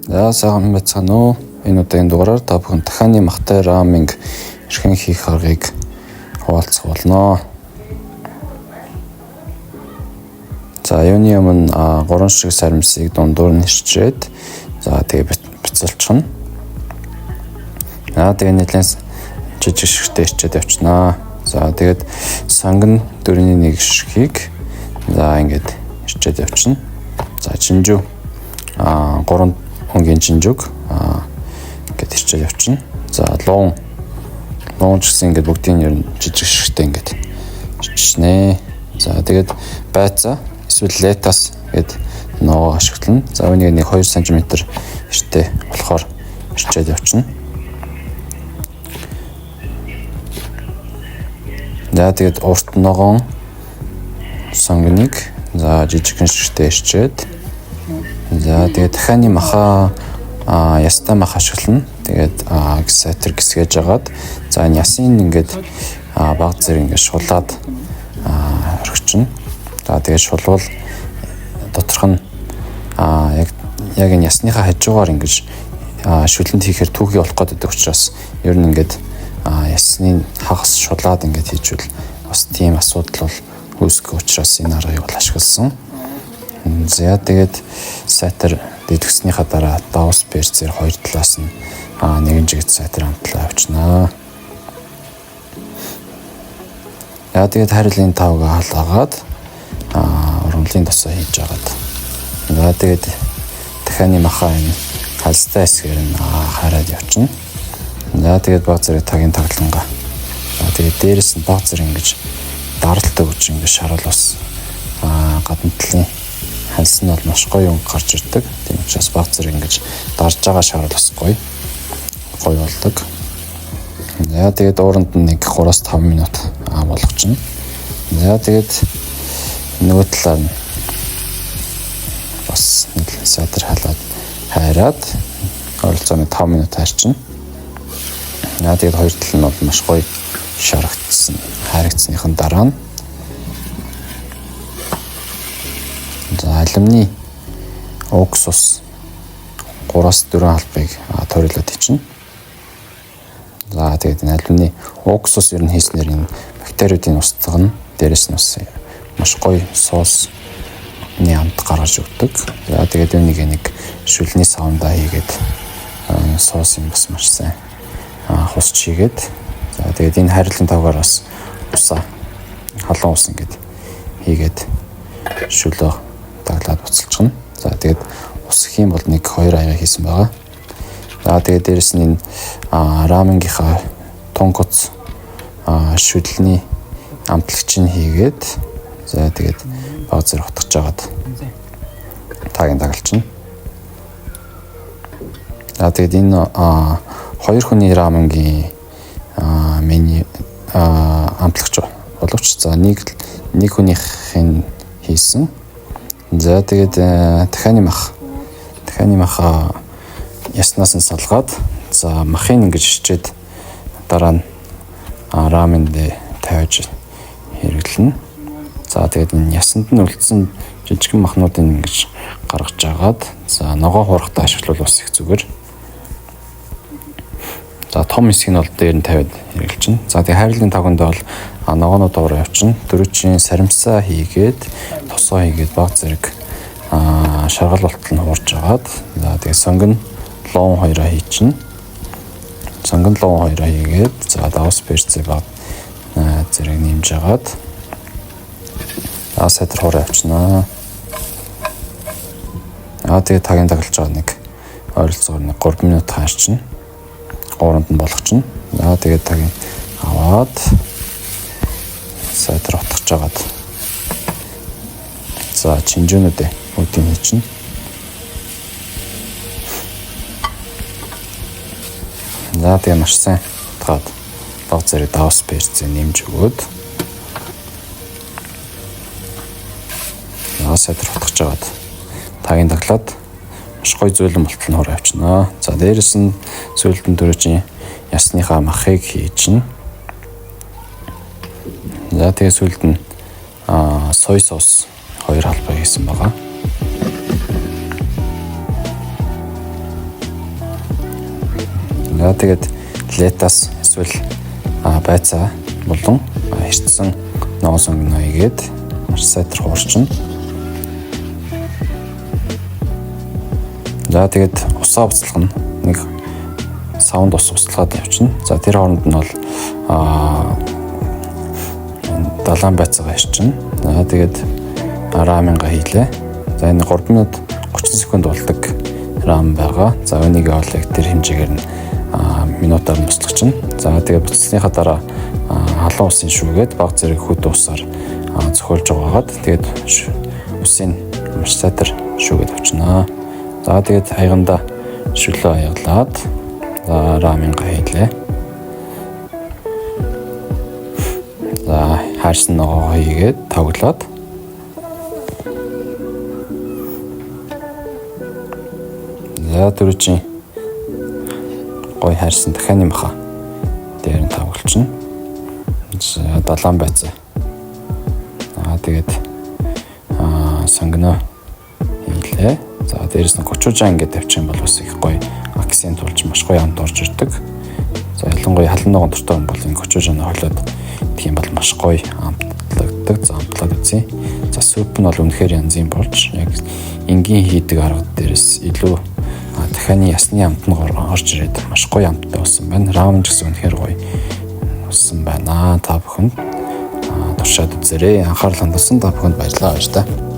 За сайхан байцгаана уу? Энэ удаагийн дугаараар та бүхэн тахианы махтай раменг хэрхэн хийх аргыг хуваалцах болно. За юуны өмнө 3 шиг саримсыг дундуур нь хэрчээд за тэгээ бяцалчихна. За тэгээ нэлээд жижиг шигтэй хэрчээд явчихнаа. За тэгээд сонгон 4-ний 1 ширхгийг за ингээд хэрчээд явчихна. За чинжүү 3 өнгийн чинжүүг ингээд хэрчээд явчихна. За луун ч гэсэн ингээд бүгдийн ер нь жижиг шигтэй ингээд хэрчнэ. За тэгээд байцаа эсвэл летас гээд ногоо ашиглана. За үүнийг нэг 2 см хэртэй болохоор хэрчээд явчихна. За тэгээд урт ногоон сонгоныг за жижигхэн шигтэй хэрчээд за тэгээд тахианы маха ястай мах ашиглана. Тэгээд сайтар гисгэж агаад за энэ ясын ингээд баг зэрэг ингээд шулаад орхичихно. За тэгээд шулвал доторх нь яг энэ ясныхаа хажуугаар ингэж шүлэнд хийхээр түүхий болох гэдэг учраас ер нь ингээд ясны хагас шулаад ингээд хийжвэл бас тийм асуудал бол үүсэх учраас энэ аргыг бол ашигласан. За тэгээд сайтар дэдгснийхаа дараа давс перцээр хоёр талаас нь нэгэн жигт сайтар амтлаа авчнаа. За тэгээд харилын тавга халаагаад ургамлын тосоо хийж агаад. За тэгээд тахианы маха энэ халстай хэсгээр нь хараад явчихна. За тэгээд баг зэрэг тагийн таглангаа. За тэгээд дээрэс нь баг зэрэг ингэж даралт өгч ингэж шарвал бас гадна талын хальс нь бол маш гоё өнгө гарч ирдэг. Тийм учраас баг зэрэг ингэж дарж байгаа шарвал бас гоё болдог. За тэгээд ууранд нь нэг 3-5 минут болгочихно. За тэгээд нөгөө талаар нь бас нэг сайтар халаад хайраад ойролцоогоо 5 минут хайрчна. За тэгээд хоёр тал нь бол маш гоё шарагдсан. Хайрагдсныхан дараа нь за алюминий уксус 3-4 халбыг тойруулаад хийчихнэ. За тэгээд энэ алюминий уксус ер нь хийснээр энэ бактериудын устгах нь дээрэс нь бас маш гоё соусны амт гаргаж өгдөг. За тэгээд үүнийг нэг шүлний савндаа хийгээд соус юм бас маш сайн хусч хийгээд за тэгээд энэ харилан тавгаар бас усаа халуун ус ингээд хийгээд шүлөө даглаад буцалчихна. За тэгээд ус гэх юм бол нэг 2 аяга хийсэн байгаа. За тэгээд дээрэс нь энэ раменгийнхаа тункоц шүлний амтлагчийг хийгээд за тэгээд баг зэрэг утгаж агаад тагийн дагалчихна. За тэгээд энэ хоёр хүний раменгийн меню амтлагч боловч за нэг хүнийх нь хийсэн. За тэгээд тахианы мах яснаас нь салгаад за махыг ингэж хичээд дараа нь рамендээ тавьж хэрэглэнэ. За тэгээд энэ ясанд нь үлдсэн жижигхэн махнуудыг ингэж гаргаж агаад за ногоо хуурахтаа ашиглавал бас их зүгээр. За том хэсгийг нь бол дээр нь тавиад хэрэглэчихнэ. За тэгээд хайрлын тавганд бол ногоонууд ороо явчихна. Дөрвчийн саримсаа хийгээд тосоо хийгээд баг зэрэг шаргал болтол нь хуурж агаад за тэгээд сонгон луун хоёроо хийчихнэ. Сонгон луун хоёроо хийгээд за давс перцээ баг зэрэг нэмж агаад сайтар хуураа явчихнаа. Тэгээд тагийн таглаж байгаа нэг ойролцоогоор нэг 3 минут хаарчна. Ууранд нь болгочихно. За тэгээд тагийн аваад сайтар утгаж агаад за чинжүүнүүдээ бүгдийг хийчихнэ. За тэгээ маш сайн утгаад баг зэрэг давс перцээ нэмж өгөөд за сайтар утгаж агаад тагийн таглаад маш гоё зөөлөн болтол нь хороо явчихнаа. За дээрэс нь сүүлд нь дөрвчийн ясныхаа махыг хийчихнэ. За тэгээ сүүлд нь сой соус 2 халбай хийсэн байгаа. За тэгээд lettuce эсвэл байцаа болон хэртсэн ногоон сонгино хийгээд маш сайтар хуурчна. За тэгээд усаа буцалгана. Нэг савнд ус буцалгаад явчихна. За тэр хооронд нь бол далайн байцаагаа хэрчнэ. За тэгээд раменга хийлээ. За энэ 3 минут 30 секунд болдог рамен байгаа. За үүнийг бол яг тэр хэмжээгээр нь минутаар нь буцалгачна. За тэгээд буцалсныхаа дараа халуун усын шүүгээд баг зэрэг хөд усаар зөхиолж угаагаад тэгээд усын маш сайтар шүүгээд авчнаа. За тэгээд хаяганда шүлөө аяглаад за раменга хийлээ. За хайрсан ногоогоо хийгээд тоглоод за түрүүчийн гой хайрсан дахианы маха дээр нь тавгалчихна. За далайн байцаа. Аа тэгээд сонгино хийлээ. За дээрэс нь гочужан ингээд тавьчих юм бол бас их гоё акцент болж маш гоё амт орж ирдэг. За ялангуяа халан ногоон дуртай хүн бол энэ гочужанаа холиод идэх юм бол маш гоё амтлагддаг. За амтлаад үзье. За суп нь бол үнэхээр янзын болж яг энгийн хийдэг арга дээрээс илүү дахианы ясны амт нь орж ирээд маш гоё амттай болсон байна. Рамен ч гэсэн үнэхээр гоё болсон байна. Та бүхэнд туршаад үзээрэй. Анхаарал хандуулсан та бүхэнд баярлалаа баяр та.